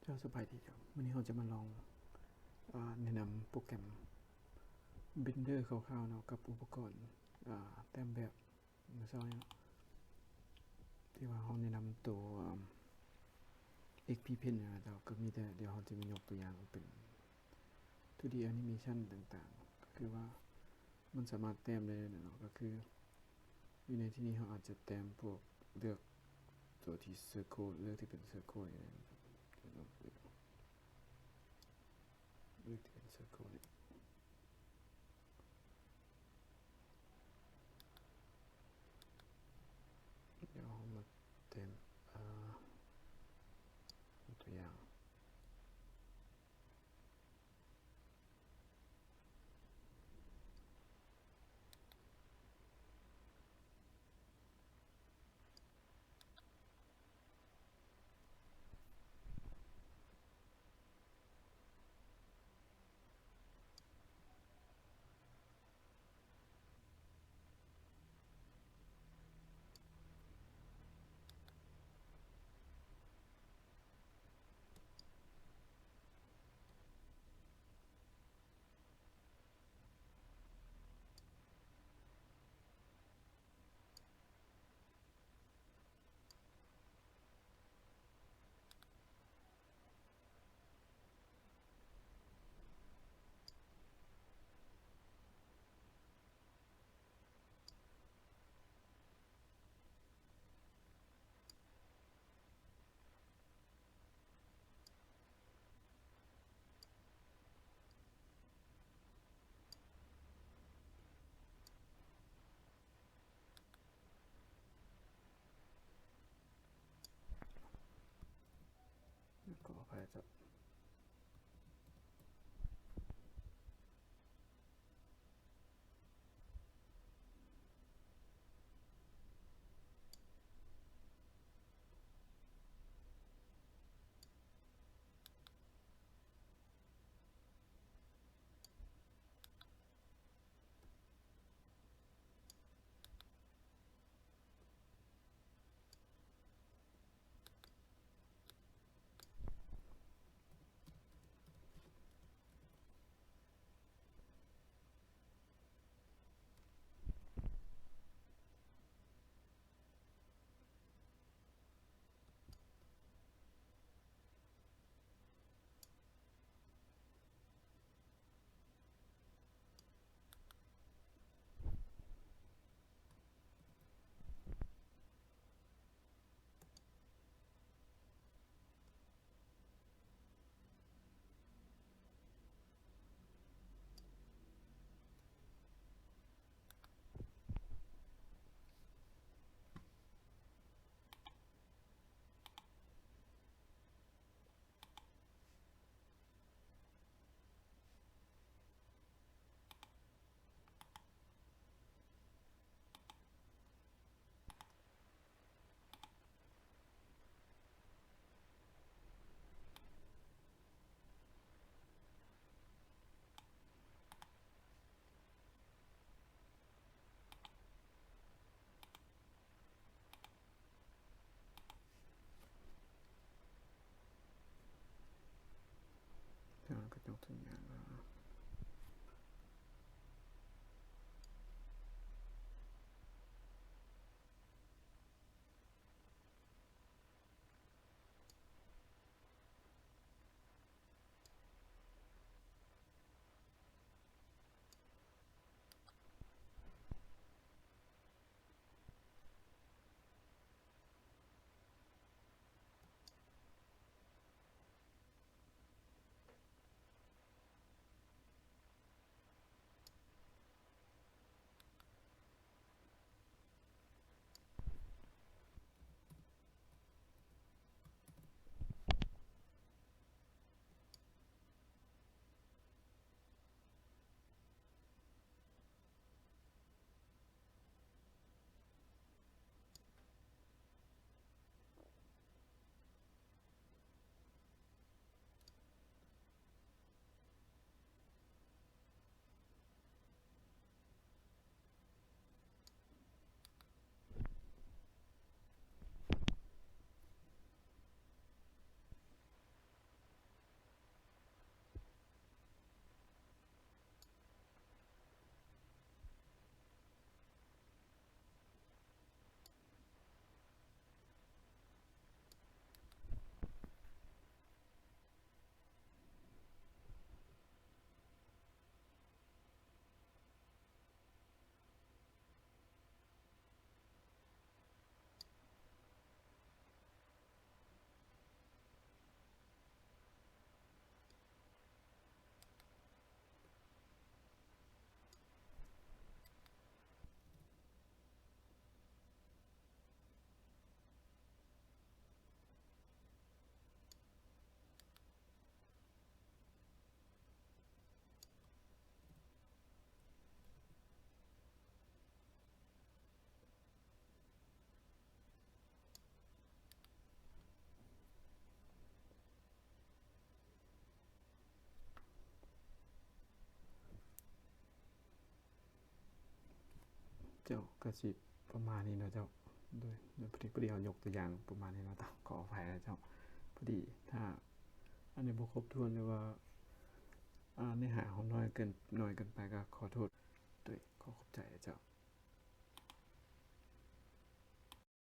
ເຈົ້າ ສະບາຍດີເຈົ້າ. ມື້ນີ້ເຮົາຈະມາລອງ ອາ ແນະນຳໂປຣແກຣມ Blender ຄ່າວໆເນາະ ກັບອຸປະກອນ ອາ ແຕ້ມແບບ ມື້ເຊົ້ານີ້ເນາະ ທີ່ວ່າເຮົາແນະນຳໂຕ ເອັກພີເພັນ ເຈົ້າ. ກໍມີແຕ່ ດຽວເຮົາຈະມາຍົກຕົວຢ່າງເປັນ ທູດີແອນິເມຊັນຕ່າງໆ ກໍຄືວ່າ ມັນສາມາດແຕ້ມໄດ້ເນາະ ກໍຄືຢູ່ໃນທີ່ນີ້ເຮົາອາດຈະແຕ້ມພວກ ເລືອກຕົວທີ່ເຊີໂຄ ເລືອກທີ່ເປັນເຊີໂຄນີ້ ເລືອກທີ່ເປັນເຊີໂຄນີ້ ດຽວເຮົາມາແຕ້ມ ອາ ຕົວຢ່າງ. ຂໍອະໄພເຈົ້າ. ເຈົ້າ ກະຍົກຕົວຢ່າງວ່າ ເ ເຈົ້າ ກະຊິປະມານນີ້ເນາະເຈົ້າ. ໂດຍ ໂດຍ ພໍດີ ພໍດີເຮົາຍົກຕົວຢ່າງປະມານນີ້ເນາະ ຕ້ອງຂໍອະໄພເຈົ້າ. ພໍດີຖ້າອັນໃດບໍ່ຄົບຖ້ວນ ຫຼືວ່າເນື້ອຫາເຮົານ້ອຍເກີນ ນ້ອຍເກີນໄປ ກະຂໍໂທດ. ໂດຍ ຂໍຂອບໃຈເຈົ້າ.